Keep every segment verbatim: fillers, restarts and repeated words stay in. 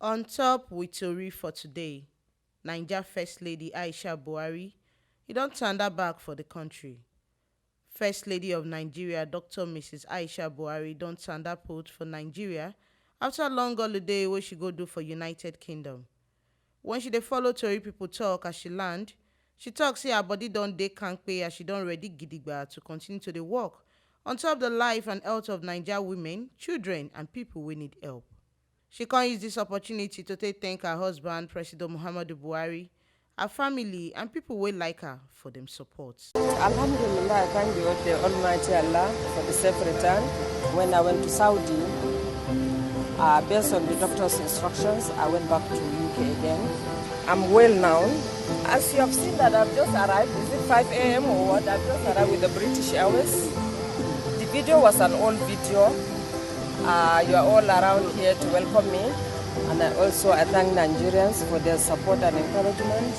On top with tori for today, Naija First Lady Aisha Buhari, e don tanda back for the country. First Lady of Nigeria, Doctor Missus Aisha Buhari, don tanda put for Nigeria after long holiday wey she go do for United Kingdom. When she dey follow tori people talk as she land, she talk say her body don dey kampe as she don ready gidigba to continue to dey work on top the life and health of Naija women, children and people wey need help. She come use this opportunity to take thank her husband, President Muhammadu Buhari, her family and people wey like her for dem support. Alhamdulillah, I thank the, the Almighty Allah for the safe return. When I went to Saudi, uh, based on the doctor's instructions, I went back to U K again. I'm well now. As you have seen that I've just arrived, is it five a m or what? I've just arrived with the British Airways. The video was an old video. Uh, you are all around here to welcome me. And I also I thank Nigerians for their support and encouragement.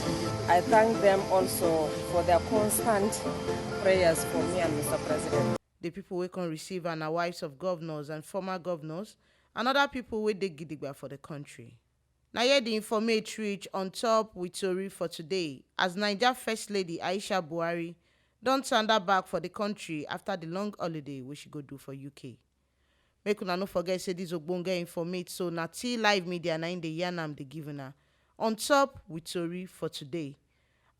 I thank them also for their constant prayers for me and Mister President. The people wey come receive her na wives of governors and former governors and other people wey dey gidigba for the country. Na here the informate reach on top with tori for today as Naija First Lady Aisha Buhari don tanda back for the country after the long holiday wey she go do for U K. Make una no forget say this ogbonge informate so na T Live Media na im dey yarn am dey give una on top with tori for today.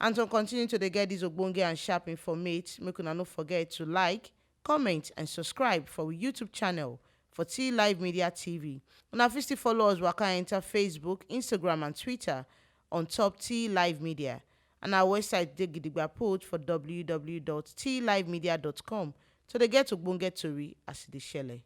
And to continue to dey get this ogbonge and sharp informate, make una no forget to like, comment and subscribe for we YouTube channel for T Live Media T V. Una fit still follow us waka enter Facebook, Instagram and Twitter on top T Live Media. And our website dey gidigba put for w w w dot t live media dot com to dey get ogbonge tori as e dey shele.